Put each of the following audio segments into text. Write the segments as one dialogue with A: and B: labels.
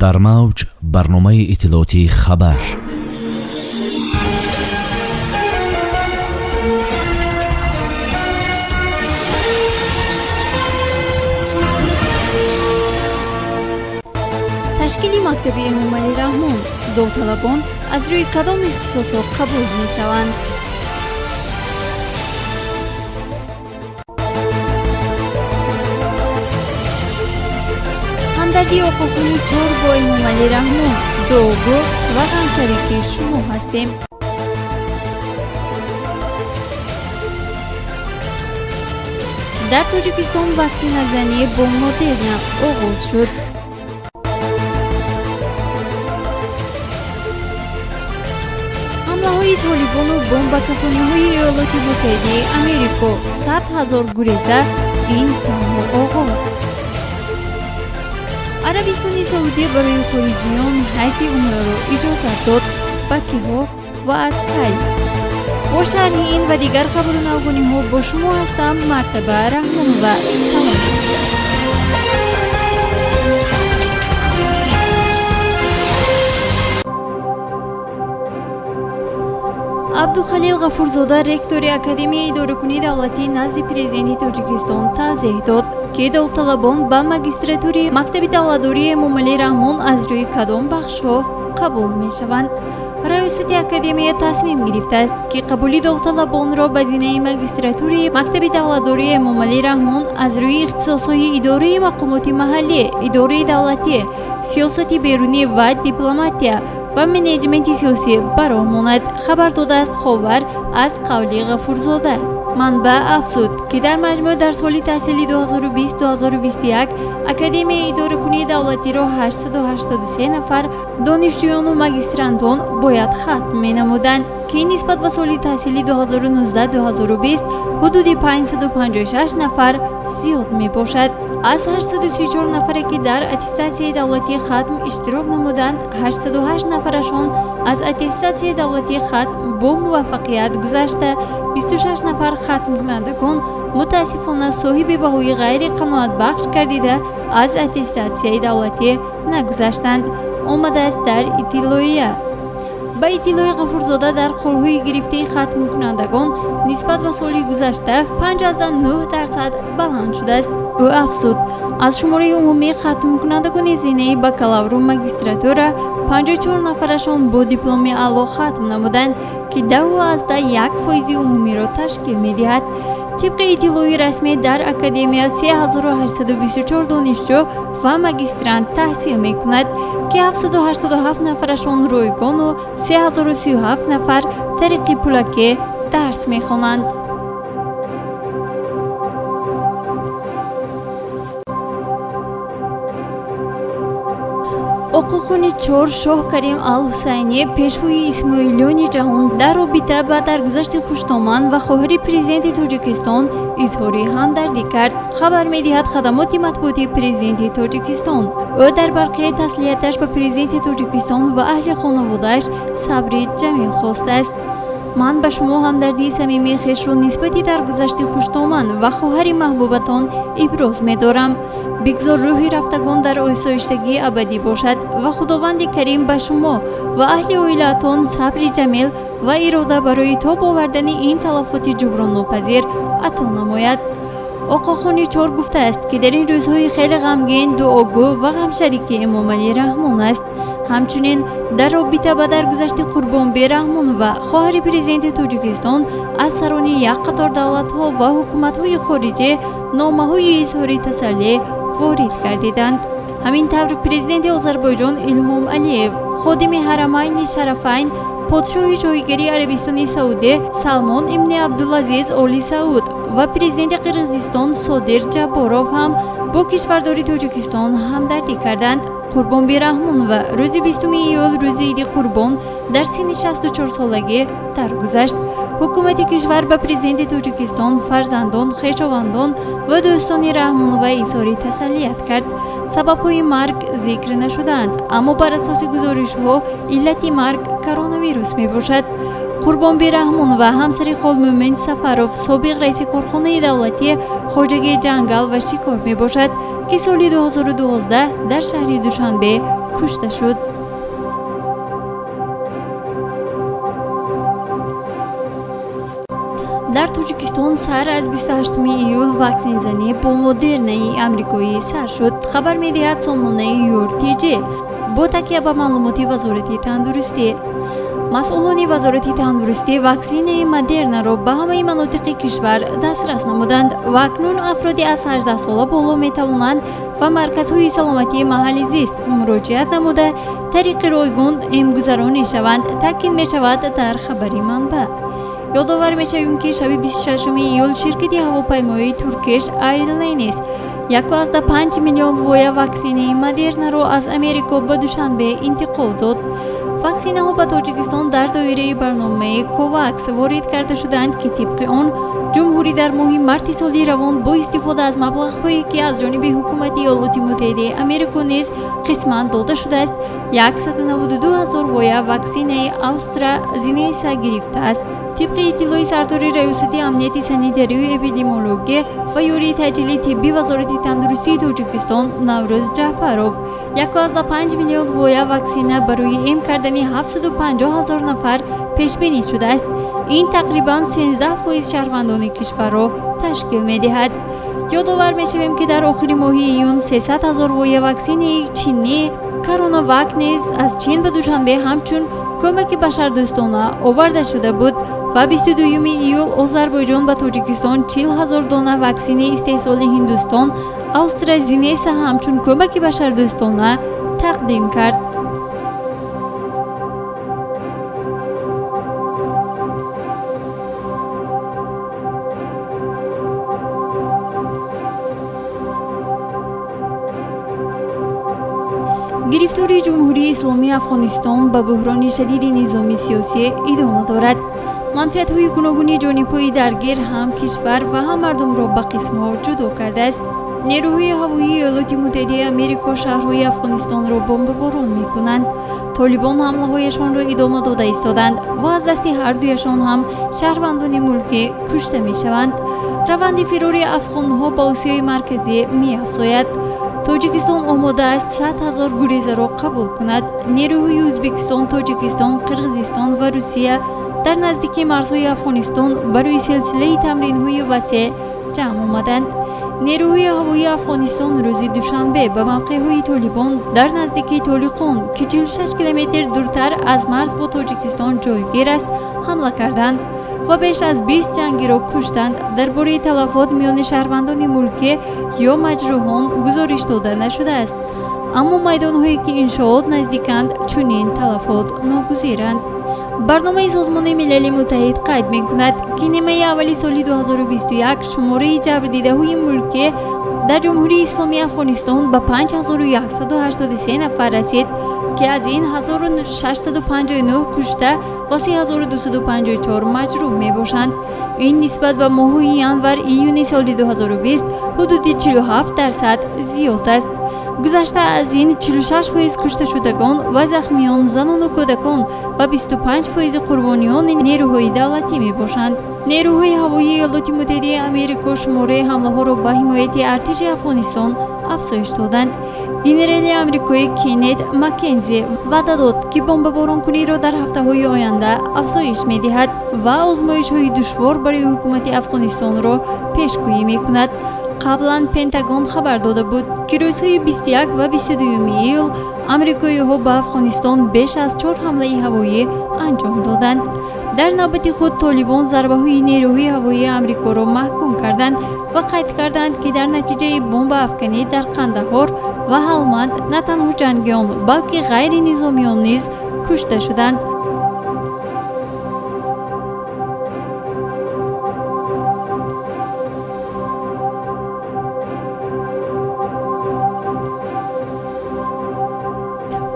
A: Дар мавҷ барномаи иттилоотии «Хабар».
B: Ташкили мактаби Эмомалӣ Раҳмон: довталабон аз рӯи кадом ихтисосҳо қабул мешаванд? Ҳамдардии Оқохони чор бо Эмомалӣ Раҳмон: дуогӯ ва ғамшарики шумо ҳастем. Дар Тоҷикистон ваксиназанӣ бо Модерна оғоз шуд. Ҳамлаҳои толибону бомбакафониҳои Иёлоти Муттаҳидаи Америко: 100 000 гуреза, ин танҳо оғоз. Арабистони Саудӣ барои хориҷиён ҳаҷи умраро иҷозат дод. Ба киҳо ва аз кай? Бо шарҳи ин ва дигар хабару навгониҳо бо шумо ҳастам, Мартаба Раҳмонова. Салом. Абдухалил Ғафурзода, ректори Академияи идоракунии давлатӣ назди Президенти Тоҷикистон, тавзеҳ дод, ки довталабон ба магистратури мактаби давлатдории Эмомалӣ Раҳмон аз рӯи кадом бахшҳо қабул мешаванд. Раёсати академия тасмим гирифтааст, ки қабули довталабонро ба зинаи магистратури мактаби давлатдории Эмомалӣ Раҳмон аз рӯи ихтисосҳои идораи мақомоти маҳаллӣ, идораи давлатӣ, сиёсати берунӣ ва дипломатия ва менеҷменти сиёсӣ ба роҳ монад, хабар додааст «Ховар» аз қавли Ғафурзода. Манбаъ афзуд, ки дар маҷмӯъ дар соли таҳсили 2020-2021 Академияи идоракунии давлатиро 883 нафар донишҷӯёну магистрантон бояд хатм менамуданд, ки нисбат ба соли таҳсили 2019-2020 ҳудуди 556 нафар зиёд мебошад. Аз 834 нафаре, ки дар аттестатсияи давлатии хатм иштирок намуданд, 808 нафарашон аз аттестатсияи давлатии хатм бо муваффақият гузашта, 26 нафар хатмкунандагон мутаассифона соҳиби баҳои ғайриқаноатбахш гардида, аз аттестатсияи давлатӣ нагузаштанд, омадааст дар иттилоия. Ба иттилои Ғафурзода, дар холҳои гирифтаи хатмкунандагон нисбат ба соли гузашта 5,9% баланд шудааст. Ӯ афзуд, аз шумораи умумии хатмкунандагони зинаи бакалавру магистратура 54 нафарашон бо дипломи аъло хатм намуданд, ки 10,1 фоизи умумиро ташкил медиҳад. Тибқи иттилои расмӣ, дар академия 3824 донишҷӯ ва магистрант таҳсил мекунад, ки 787 нафарашон ройгону 3037 нафар тариқи пулакӣ дарс мехонанд. Оқохони чор Шоҳ Карим Ал-Ҳусайнӣ, пешвои исмоилиёни ҷаҳон, дар робита ба даргузашти хуштоман ва хоҳари президенти Тоҷикистон изҳори ҳамдардӣ кард, хабар медиҳад хадамоти матбуотии президенти Тоҷикистон. Ӯ дар барқияи таслияташ ба президенти Тоҷикистон ва аҳли хонаводааш сабри ҷамил хостааст. Ман ба шумо ҳамдардии самимии хешро нисбати даргузашти хуштоман ва хоҳари маҳбубатон иброз медорам. Бигзор рӯҳи рафтагон дар осоиштагии абадӣ бошад ва Худованди Карим ба шумо ва аҳли оилаатон сабри ҷамил ва ирода барои тоб овардани ин талафоти ҷуброннопазир ато намояд. Оқохони чор гуфтааст, ки дар ин рӯзҳои хеле ғамгин дуогӯ ва ғамшарики Эмомалӣ Раҳмон аст. Ҳамчунин дар робита ба даргузашти Қурбонби Раҳмонова, хоҳари президенти Тоҷикистон, аз сарони як қатор давлатҳо ва ҳукуматҳои хориҷӣ номаҳои изҳори тасаллӣ ворид гардиданд. Ҳамин тавр, президенти Озарбойҷон Илҳом Алиев, ходими Ҳарамайни Шарафайн, подшоҳи шоҳигарии Арабистони Саудӣ Салмон ибни Абдулазиз Оли Сауд ва президенти Қирғизистон Содир Ҷабборов ҳам бо кишвардори Тоҷикистон ҳамдардӣ карданд. Қурбонби Раҳмонова рӯзи 20 июл, рӯзи Иди Қурбон, дар синни 64 солагӣ даргузашт. Ҳукумати кишвар ба президенти Тоҷикистон, фарзандон, хешовандон ва дӯстони Раҳмонова изҳори тасаллият кард. Сабабҳои марг зикр нашудаанд, аммо бар асоси гузоришҳо иллати марг коронавирус мебошад. Қурбонби Раҳмонова ҳамсари Холмӯмин Сафаров, собиқ раиси корхонаи давлатӣ хоҷагии ҷангал ва шикор мебошад, ки соли 2012 дар шаҳри Душанбе Кушта шуд. Дар Тоҷикистон сар аз 28 июл ваксинзанӣ бо Модернаи амрикоӣ сар шуд, хабар медиҳад сомонаи ЮрТЖ бо такя ба маълумоти Вазорати тандурустӣ. Масъулони Вазорати тандурустӣ ваксинаи Модернаро ба ҳамаи манотиқи кишвар дастрас намуданд ва акнун афроди аз 18 сола боло метавонанд ба марказҳои саломатии маҳалли зист муроҷиат намуда, тариқи ройгон эмгузаронӣ шаванд, таъкид мешавад дар хабари манбаъ. Ёдовар мешавем, ки шаби 26 июл ширкати ҳавопаймоии Turkish Airlines 1,5 миллион воя ваксинаи Модернаро аз Америко ба Душанбе интиқол дод. Ваксинаҳо ба Тоҷикистон дар доираи барномаи Ковакс ворид карда шудаанд, ки тибқи он ҷумҳурӣ дар моҳи марти соли равон бо истифода аз маблағҳое, ки аз ҷониби ҳукумати Иёлоти Муттаҳидаи Америко низ қисман дода шудааст, 192 ҳазор воя ваксинаи Астразенека гирифтааст. Тибқи иттилои сардори Раёсати амнияти санитарию эпидемиология ва ёрии таъҷилии тиббӣ Вазорати тандурустии Тоҷикистон Наврӯз Ҷаъфаров, 1,5 миллион воя ваксина барои эм кардани 750 ҳазор нафар пешбинӣ шудааст. Ин тақрибан 13% шаҳрвандони кишварро ташкил медиҳад. Ёдовар мешавем, ки дар охири моҳи июн 300 ҳазор воя ваксинаи чинӣ Коронавак низ аз Чин ба Душанбе ҳамчун кӯмаки башардӯстона оварда шуда буд ва 22 июл Озарбойҷон ба Тоҷикистон 40 ҳазор дона ваксинаи истеҳсоли Ҳиндустон Астразенека ҳамчун кӯмаки башардӯстона тақдим кард. Гирифтории Ҷумҳурии Исломии Афғонистон ба буҳрони шадиди низоми сиёсӣ идома дорад. Манфиатҳои гуногуни ҷонибҳои даргир ҳам кишвар ва ҳам мардумро ба қисмҳо ҷудо кардааст. Нерӯҳои ҳавоии Иёлоти Муттаҳидаи Америко шаҳрҳои Афғонистонро бомбаборон мекунанд. Толибон ҳамлаҳояшонро идома дода истоданд ва аз дасти ҳардуяшон ҳам шаҳрвандони мулкӣ кушта мешаванд. Раванди фирори афғонҳо ба Осиёи Марказӣ меафзояд. Тоҷикистон омода аст 100 ҳазор гурезаро қабул кунад. Нерӯҳои Ӯзбекистон, Тоҷикистон, Қирғизистон ва Русия дар наздикии марзҳои Афғонистон барои силсилаи тамринҳои васеъ ҷамъ омаданд. Нерӯҳои ҳавоии Афғонистон рӯзи душанбе ба мавқеъҳои Толибон дар наздикии Толиқон, ки 46 километр дуртар аз марз бо Тоҷикистон ҷойгир аст, ҳамла карданд ва беш аз 20 ҷангиро куштанд. Дар бораи талафот миёни шаҳрвандони мулкӣ ё маҷрӯҳон гузориш дода нашудааст, аммо майдонҳое, ки иншоот наздиканд, чунин талафот ногузиранд. Барномаи Созмони Милали Муттаҳид қайд мекунад, ки нимаи аввали соли 2021 шумораи ҷабрдидаҳои мулкӣ дар Ҷумҳурии Исломии Афғонистон ба 5183 нафар расид, ки аз ин 1659 кушта ва 3254 маҷрӯҳ мебошанд. Ин нисбат ба моҳҳои январ июни соли 2020 ҳудуди 47% зиёд аст. Гузашта аз ин, 46% кушташудагон ва захмиён занону кӯдакон ва 25% қурбониёни нерӯҳои давлатӣ мебошанд. Нерӯҳои ҳавоии Иёлоти Муттаҳидаи Америко шумораи ҳамлаҳоро ба ҳимояти артиши Афғонистон афзоиш доданд. Генерали амрикоӣ Кеннет Маккензи ваъда дод, ки бомбаборонкуниро дар ҳафтаҳои оянда афзоиш медиҳад ва озмоишҳои душвор барои ҳукумати Афғонистонро пешгӯӣ мекунад. Қаблан Пентагон хабар дода буд, ки рӯзҳои 21 ва 22 июл амрикоиҳо ба Афғонистон беш аз чор ҳамлаи ҳавоӣ анҷом доданд. Дар навбати худ толибон зарбаҳои нерӯҳои ҳавоии Амрикоро маҳкум карданд ва қайд карданд, ки дар натиҷаи бомбаафканӣ дар Қандаҳор ва Ҳалманд на танҳо ҷангиён, балки ғайринизомиён низ кушта шуданд.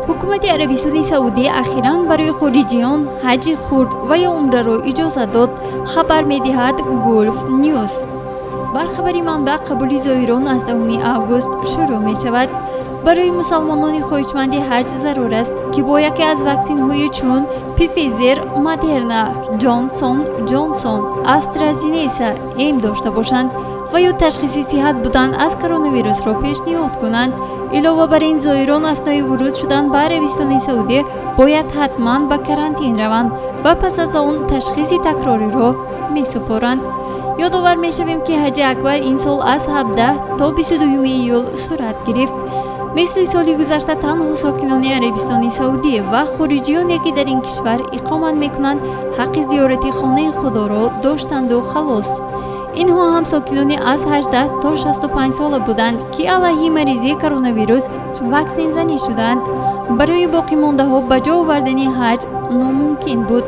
B: Ҳукумати Арабистони Саудӣ ахиран барои хориҷиён ҳаҷи хурд ва ё умраро иҷозат дод, хабар медиҳад Гулф Ньюс. Бар хабари манбаъ, қабули зоирон аз 10 август шурӯъ мешавад. Барои мусалмонони хоҳишманди ҳаҷ зарур аст, ки бо яке аз ваксинҳои чун Пфизер, Модерна, Ҷонсон Ҷонсон, Астразенека эм дошта бошанд ва ё ташхиси сиҳат будан аз коронавирусро пешниҳод кунанд. Илова бар ин, зоирон аснои вуруд шудан ба Арабистони Саудӣ бояд ҳатман ба карантин раванд ва пас аз он ташхиси такрориро месупоранд. Ёдовар мешавем, ки Ҳаҷи Акбар имсол аз 17 то 22 июл сурат гирифт. Мисли соли гузашта, танҳо сокинони Арабистони Саудӣ ва хориҷиёне, ки дар ин кишвар иқомат мекунанд, ҳаққи зиёрати Хонаи Худоро доштанду халос. Инҳо ҳам сокинони аз 18 то 65 сола буданд, ки алайҳи маризии коронавирус ваксинзанӣ шуданд. Барои боқимондаҳо ба ҷо овардани ҳаҷ номумкин буд.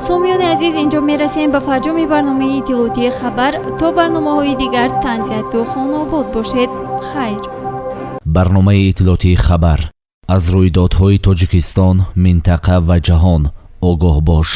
B: Сомиёни азиз, инҷо мерасем ба фарҷоми барномаи иттилоотии «Хабар». То барномаҳои дигар тансиҳату хонаобод бошед. Хайр.
A: Барномаи иттилоотии «Хабар». Аз рӯйдодҳои Тоҷикистон, минтақа ва ҷаҳон огоҳ бош.